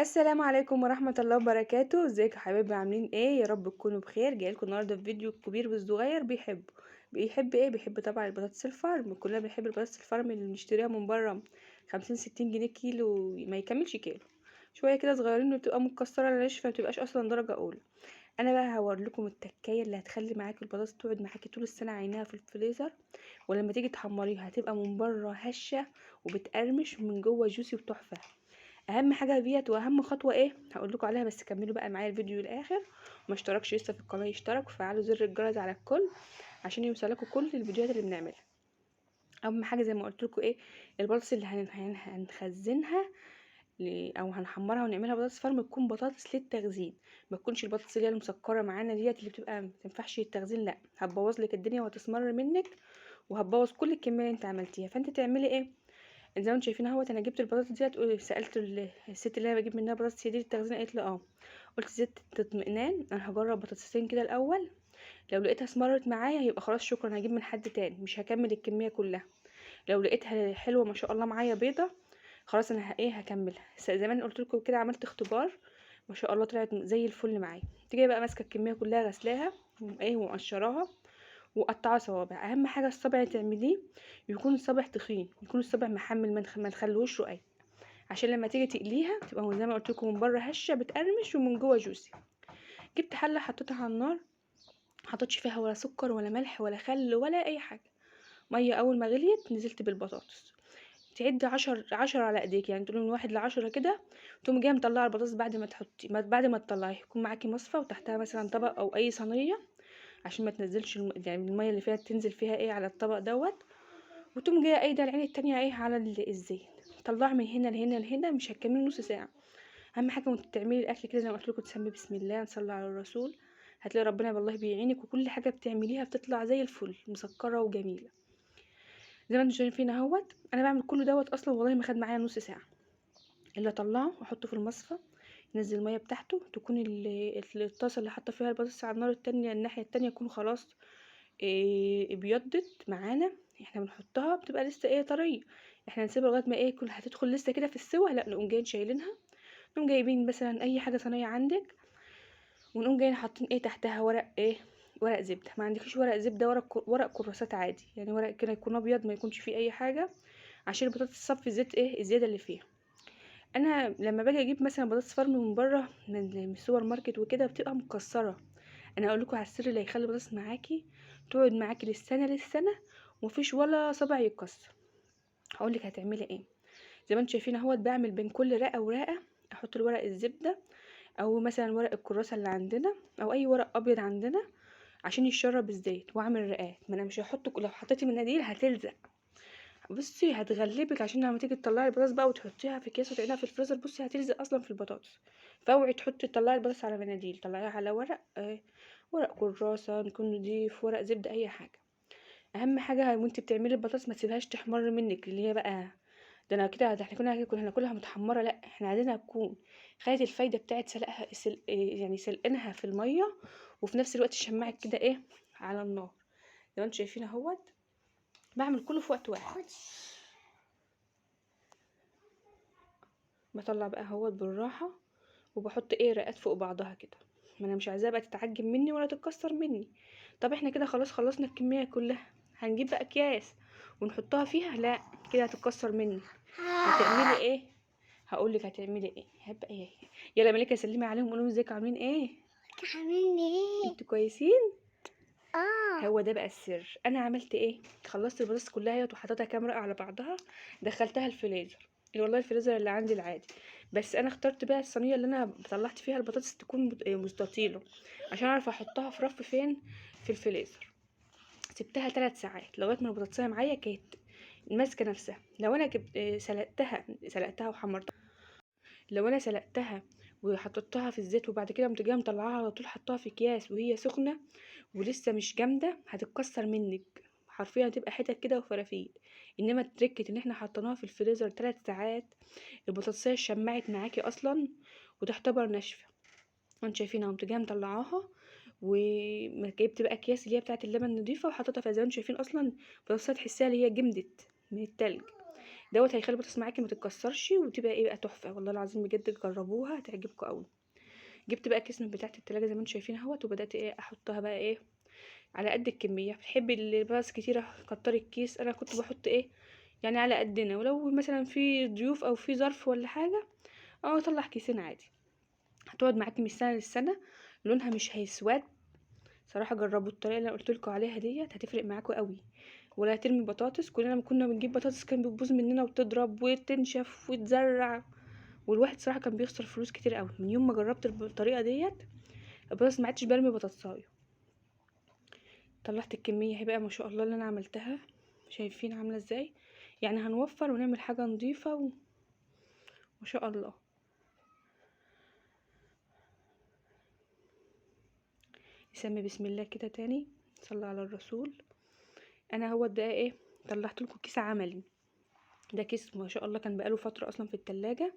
السلام عليكم ورحمة الله وبركاته. ازيكم يا حبايبي؟ عاملين ايه؟ يا رب تكونوا بخير. جايلكم النهارده في فيديو الكبير والصغير بيحب ايه؟ بيحب طبعا البطاطس الفارم. كلنا بنحب البطاطس الفارم اللي بنشتريها من بره 50 60 جنيه كيلو، ما يكملش كيلو، شوية كده صغيرين، وبتبقى متكسره ناشفة، ما بتبقاش اصلا درجه اولى. انا بقى هوري لكم التكايه اللي هتخلي معاكي البطاطس تقعد معاكي طول السنة عيناها في الفريزر، ولما تيجي تحمريها هتبقى من بره هشه وبتقرمش ومن جوه juicy وتحفه. اهم حاجة ديت واهم خطوة ايه هقول لكم عليها، بس كملوا بقى معايا الفيديو للاخر. وما اشتركش لسه في القناة يشترك وفعلوا زر الجرس على الكل عشان يوصلكم كل الفيديوهات اللي بنعملها. اهم حاجة زي ما قلت لكم ايه، البطاطس اللي هنخزنها او هنحمرها ونعملها بطاطس فرم تكون بطاطس للتخزين، ما تكونش البطاطس اللي هي المسكره معانا ديت اللي بتبقى ما تنفعش للتخزين، لا هتبوظ لك الدنيا وهتسمر منك وهتبوظ كل الكمية اللي انت عملتيها. فانت تعملي ايه؟ زي ما انتم شايفين اهوت، انا جبت البطاطس ديت، سالت الست اللي انا بجيب منها بطاطس دي للتخزين، قالت لي اه. قلت زيت اطمئنان، انا هجرب بطاطستين كده الاول، لو لقيتها اسمرت معايا يبقى خلاص شكرا هجيب من حد تاني، مش هكمل الكمية كلها. لو لقيتها حلوة ما شاء الله معايا بيضة خلاص انا ايه هكملها. زي ما انا قلت لكم كده عملت اختبار ما شاء الله طلعت زي الفل معايا. تيجي بقى ماسكه الكمية كلها غسلاها وايه ومقشراها وقطعها صوابع. اهم حاجة الصابع اللي تعمليه يكون الصابع تخين، يكون الصابع محمل، ما نخلوش رقيق، عشان لما تيجي تقليها تبقى زي ما قلت لكم من بره هشه بتقرمش ومن جوه juicy. جبت حله حطيتها على النار، حطيتش فيها ولا سكر ولا ملح ولا خل ولا اي حاجة، مية اول ما غليت نزلت بالبطاطس. تعد 10 على ايديك، يعني تقولي من 1 ل10 كده، تقومي جاية مطلعه البطاطس. بعد ما تحطي بعد ما تطلعيها يكون معاكي مصفى وتحتها مثلا طبق او اي صينية عشان ما تنزلش يعني المية اللي فيها تنزل فيها ايه على الطبق دوت. وتقوم جاية ايده العين التانية ايه على الزيت، طلعي من هنا لهنا لهنا، مش هتكملي نص ساعة. اهم حاجة وانت بتعملي الاكل كده زي ما قلت لكم تسمي بسم الله، نصلي على الرسول، هتلاقي ربنا والله بيعينك وكل حاجة بتعمليها بتطلع زي الفل مسكره وجميلة. زي ما انتم شايفين اهوت انا بعمل كل دوت اصلا والله ما خد معايا نص ساعة. اللي اطلعه واحطه في المصفى، ينزل المية بتاعته، تكون الطاسه اللي حاطه فيها البطاطس على النار التانية الناحية التانية يكون خلاص إيه ابيضت معانا. احنا بنحطها بتبقى لسه ايه طرية، احنا نسيبها لغاية ما ايه كل هتدخل لسه كده في السوا، لا نقوم جايين شايلينها، نقوم جايبين مثلا اي حاجة صينية عندك، ونقوم جايين حاطين ايه تحتها ورق ايه ورق زبدة. ما عندكيش ورق زبدة ورق كراسات عادي، يعني ورق كده يكون ابيض ما يكونش فيه اي حاجة عشان البطاطس تصفي الزيت ايه الزيادة اللي فيها. انا لما باجي اجيب مثلا بطاطس فرم من بره من السوبر ماركت وكده بتبقى مكسرة. انا اقول لكم على السر اللي هيخلي البطاطس معاكي تقعد معاكي للسنة للسنة ومفيش ولا صبع يتكسر. هقول لك هتعملي ايه. زي ما انتم شايفين اهوت بعمل بين كل رقه ورقة احط الورق الزبدة او مثلا ورق الكراسة اللي عندنا او اي ورق ابيض عندنا عشان يتشرب الزيت، واعمل رقات. ما انا مش هحط، لو حطيتي مناديل هتلزق، بصي هتغلبك، عشان لما تيجي تطلعي البطاطس بقى وتحطيها في اكياس وتعينها في الفريزر بصي هتلزق اصلا في البطاطس. فاوعي تحطي تطلعي البطاطس على مناديل، طلعيها على ورق ورق كراسة نكون نضيف، ورق زبدة، اي حاجة. اهم حاجة وانت بتعملي البطاطس ما تسيبهاش تحمر منك، اللي هي بقى ده انا كده ده احنا كنا هناكلها متحمره، لا احنا عايزينها تكون خدت الفايدة بتاعت سلقها يعني سلقنها في المية، وفي نفس الوقت شمعت كده ايه على النار. زي ما انتم شايفين اهوت بعمل كله في وقت واحد. بطلع بقى اهوت بالراحة وبحط ايه رقات فوق بعضها كده، ما انا مش عايزاها بقى تتعجن مني ولا تتكسر مني. طب احنا كده خلاص خلصنا الكمية كلها، هنجيب بقى اكياس ونحطها فيها؟ لا كده هتتكسر مني. هتعملي ايه؟ هقول لك هتعملي ايه. هبقى ايه؟ يلا ملكه سلمي عليهم قولوا لهم ازيكم عاملين ايه؟ عاملين ايه؟ انتوا كويسين؟ اه هو ده بقى السر. انا عملت ايه؟ خلصت البطاطس كلها اهيت وحطيتها كام رقعه على بعضها، دخلتها الفريزر، والله الفريزر اللي عندي العادي، بس انا اخترت بقى الصينية اللي انا طلعت فيها البطاطس تكون مستطيله عشان اعرف احطها في رف فين في الفريزر. سبتها 3 ساعات لغاية ما البطاطسيه معايا كانت ماسكه نفسها. لو انا سلقتها وحمرتها، لو انا سلقتها وحطيتها في الزيت وبعد كده قمت جاية مطلعاها على طول حطاها في اكياس وهي سخنة ولسه مش جامدة هتتكسر منك حرفيا، هتبقى حتت كده وفرافيل. انما التركة ان احنا حطيناها في الفريزر 3 ساعات البطاطسيه شمعت معاكي اصلا وتعتبر ناشفة. وانتوا شايفينها قمت جاية مطلعاها وجبت بقى اكياس اللي هي بتاعه اللبن نضيفه وحطيتها فيها. زي ما انتوا شايفين اصلا البطاطسيه تحسيها اللي هي جمدت من التلج. دوت هيخلي البطاطس معاكي ما تتكسرش وتبقى ايه بقى تحفة، والله العظيم بجد جربوها هتعجبكم قوي. جبت بقى كيس من بتاعه التلاجة زي ما انتم شايفين اهوت، وبدات ايه احطها بقى ايه على قد الكمية. بتحبي البطاطس كتيرة كتري الكيس، انا كنت بحط ايه يعني على قدنا، ولو مثلا في ضيوف او في ظرف ولا حاجة اطلع كيسين عادي. هتقعد معاكي من السنة للسنة، لونها مش هيسود. صراحة جربوا الطريقة اللي انا قلت لكم عليها ديت، هتفرق معاكم قوي. ولا هترمي بطاطس، كلنا لما كنا بنجيب بطاطس كان بتبوظ مننا وتضرب وتنشف وتزرع، والواحد صراحة كان بيخسر فلوس كتير قوي. من يوم ما جربت الطريقة ديت البطاطس ما عدتش برمي بطاطسايه. طلعت الكمية هي بقى ما شاء الله اللي انا عملتها، شايفين عامله ازاي؟ يعني هنوفر ونعمل حاجة نظيفة ما شاء الله. نسمي بسم الله كده تاني، صلى على الرسول. انا هو ده ايه، طلعت لكم كيس عملي. ده كيس ما شاء الله كان بقاله فترة اصلا في التلاجة.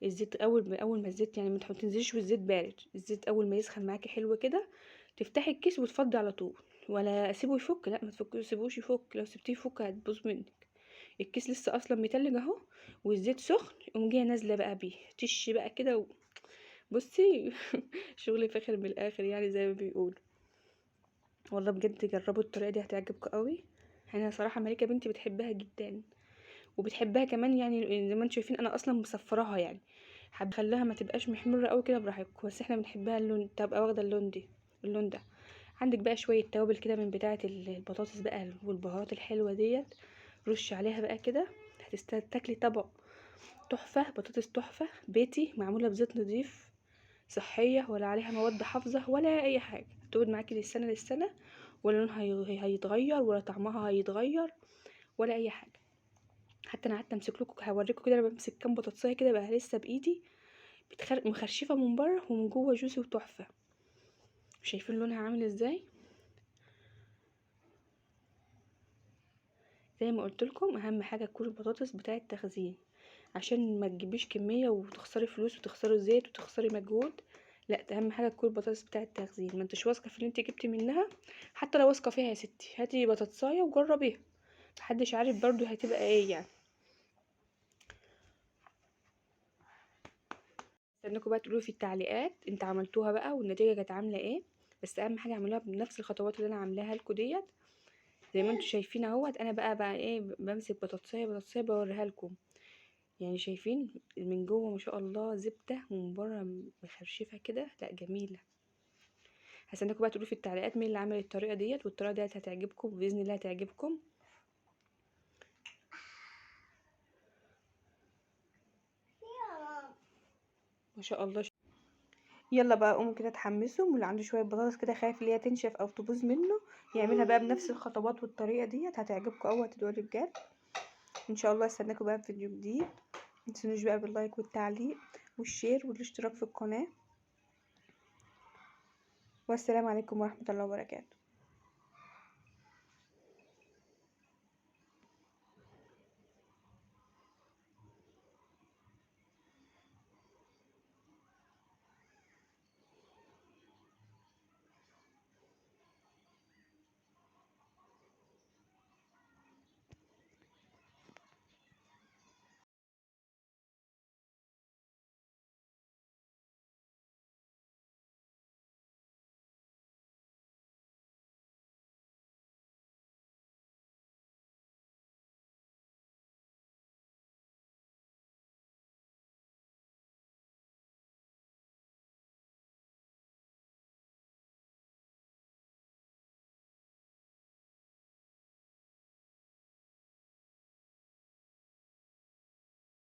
الزيت اول ما الزيت يعني ما تنزليش والزيت بارد، الزيت اول ما يسخن معاكي حلو كده تفتحي الكيس وتفضي على طول، ولا اسيبه يفك، لا ما تسيبوش يفك، لو سبتيه يفك هتبوظ منك. الكيس لسه اصلا متلج اهو والزيت سخن، قوم جاية نازله بقى بيه تش بقى كده بصي شغل فاخر من الاخر يعني زي ما بيقولوا. والله بجد جربوا الطريقة دي هتعجبكم قوي. انا صراحة مليكة بنتي بتحبها جدا، وبتحبها كمان يعني زي ما انتم شايفين انا اصلا مصفراها، يعني حابة اخليها ما تبقاش محمرة قوي كده براحتكم، بس احنا بنحبها اللون، تبقى واخده اللون دي اللون ده. عندك بقى شوية توابل كده من بتاعه البطاطس بقى والبهارات الحلوة ديت، رش عليها بقى كده، هتاكلي طبق تحفة، بطاطس تحفة بيتي معمولة بزيت نظيف، صحية ولا عليها مواد حافظه ولا اي حاجة، تقعد معاكي للسنة للسنة، ولا لونها هيتغير ولا طعمها هيتغير ولا اي حاجة. حتى انا قعدت امسك لكم هوريكم كده، انا بمسك كام بطاطسايه كده بقى لسه بايدي مخرشفه من بره ومن جوه جوسي وتحفه. شايفين لونها عامل ازاي؟ زي ما قلت لكم اهم حاجة تكون البطاطس بتاعه التخزين، عشان ما تجيبيش كمية وتخسري فلوس وتخسري زيت وتخسري مجهود. لا اهم حاجة تكون البطاطس بتاعه التخزين، ما انتش واثقة في اللي انت جبتي منها، حتى لو واثقة فيها يا ستي هاتي بطاطسايه وجربيها، محدش عارف برضو هتبقى ايه يعني. استناكم بقى تقولوا في التعليقات انت عملتوها بقى والنتيجة كانت عامله ايه. بس اهم حاجة اعملوها بنفس الخطوات اللي انا عاملاها لكم ديت زي ما انتم شايفين اهوت. انا بقى ايه بمسك بطاطسايه بطاطسايه بوريها لكم، يعني شايفين من جوه ما شاء الله زبدة ومن بره مخرشفه كده، لا جميلة. هستناكم بقى تقولوا في التعليقات مين اللي عمل الطريقة ديت، والطريقة ديت هتعجبكم باذن الله هتعجبكم. ما شاء الله. يلا بقى قوموا كده اتحمسوا، واللي عنده شوية بطاطس كده خايف اللي هي تنشف او تبوظ منه يعملها بقى بنفس الخطوات والطريقة ديت، هتعجبكم قوي هتدعوا لي بجد ان شاء الله. استناكم بقى في فيديو جديد، متنسونيش بقى بال like والتعليق وال share والاشتراك في القناة. والسلام عليكم ورحمة الله وبركاته.